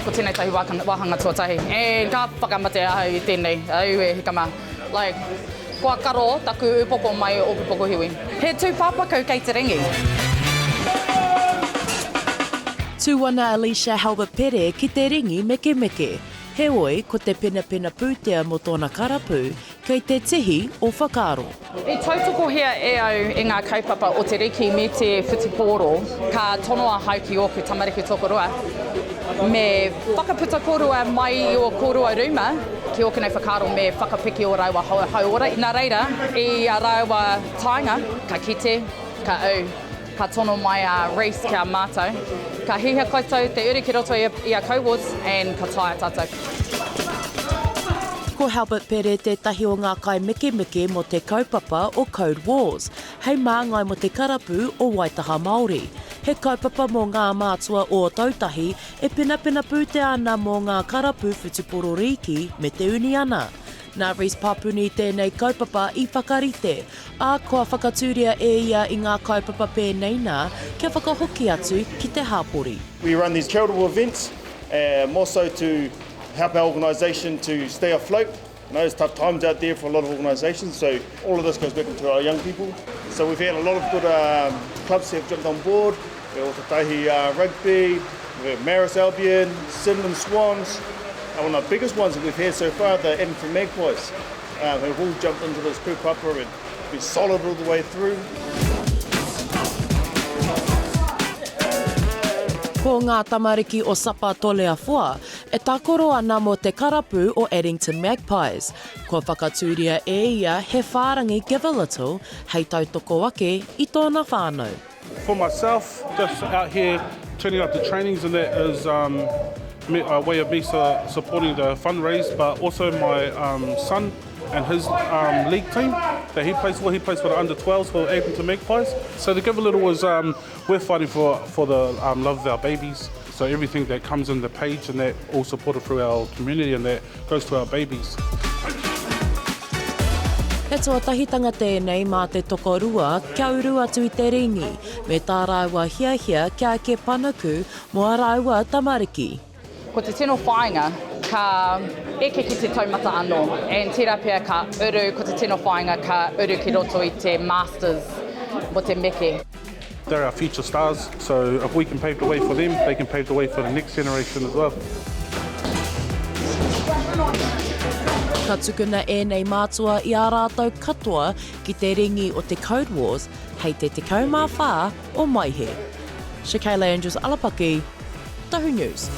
Ko tēnei tahi wāhanga tuatahi. And ka whakamate ahau i tēnei. Aue hika mā. Like, kua karo taku upoko mai ōku pokohiwi. He tūpāpaku kei te ringi. Tū ana Alicia Halbert Pere ki te ringi mekemeke. Heoi, ko te penapena pūtea mō tōna karapu, kei te tihi o whakaaro. I tautokohia e au i ngā kaupapa o te riki me te whutupōro, ka tono ahau ki ōku tamariki tokorua, me whakaputa kōrua mai i ō kōrua rūma, ki ōku nei whakaaro me whakapiki ō rāua hauora. Nā reira, i a rāua taenga, ka kite, ka ū, ka tono mai a Reece ki a mātou, ka hihia koutou te uru ki roto i a Cowards and ka taea tātou. Ko Halbert Pere tētahi o ngā kaimekemeke mō te kaupapa o Code Wars, hei māngai mō te karapu o Waitaha Māori. He kaupapa mō ngā mātua o Ōtautahi e penapena pūtea ana mō ngā karapu whutuporo rīki me te uniana. Nā Rhys Papuni tēnei kaupapa i whakarite, ā, kua whakatūria e ia i ngā kaupapa pēnei nā kia whakahoki atu ki te hāpori. We run these charitable events more so to help our organisation to stay afloat. I know it's tough times out there for a lot of organisations, so all of this goes back into our young people. So we've had a lot of good um, clubs have jumped on board. We have Ōtautahi uh, Rugby, we have Maris Albion, Sydenham Swans, and one of the biggest ones that we've had so far, the Edinburgh Magpies, uh, who have all jumped into this kaupapa and been solid all the way through. Ko ngā tamariki o Sapa Toleafoa e tākaro ana mō te karapu o Addington Magpies. Kua whakatūria e ia he whārangi Give a Little hei tautoko ake i tōna whānau. For myself, just out here turning up to trainings and that is um, a way of me supporting the fundraise, but also my um, son and his um, league team that he plays for. He plays for the under 12s for Addington Magpies. So the Give a Little was um, we're fighting for, for the um, love of our babies. So everything that comes in the page and that all supported through our community and that goes to our babies. He tuatahitanga tēnei mā te tokorua kia uru atu i te ringi, me tā rāua hiahia kia eke panuku mō ā rāua tamariki. Ko te tino whāinga ka eke ki te taumata anō and tērā pea ka uru, ko te tino whāinga ka uru ki roto i te Masters mō te meke. They're our future stars, so if we can pave the way for them, they can pave the way for the next generation as well. Ka tukuna ēnei mātua i a rātou katoa ki te ringi o te Code Wars hei te 14 o Maehe. Shakayla Andrews Alapaki, Tohu News.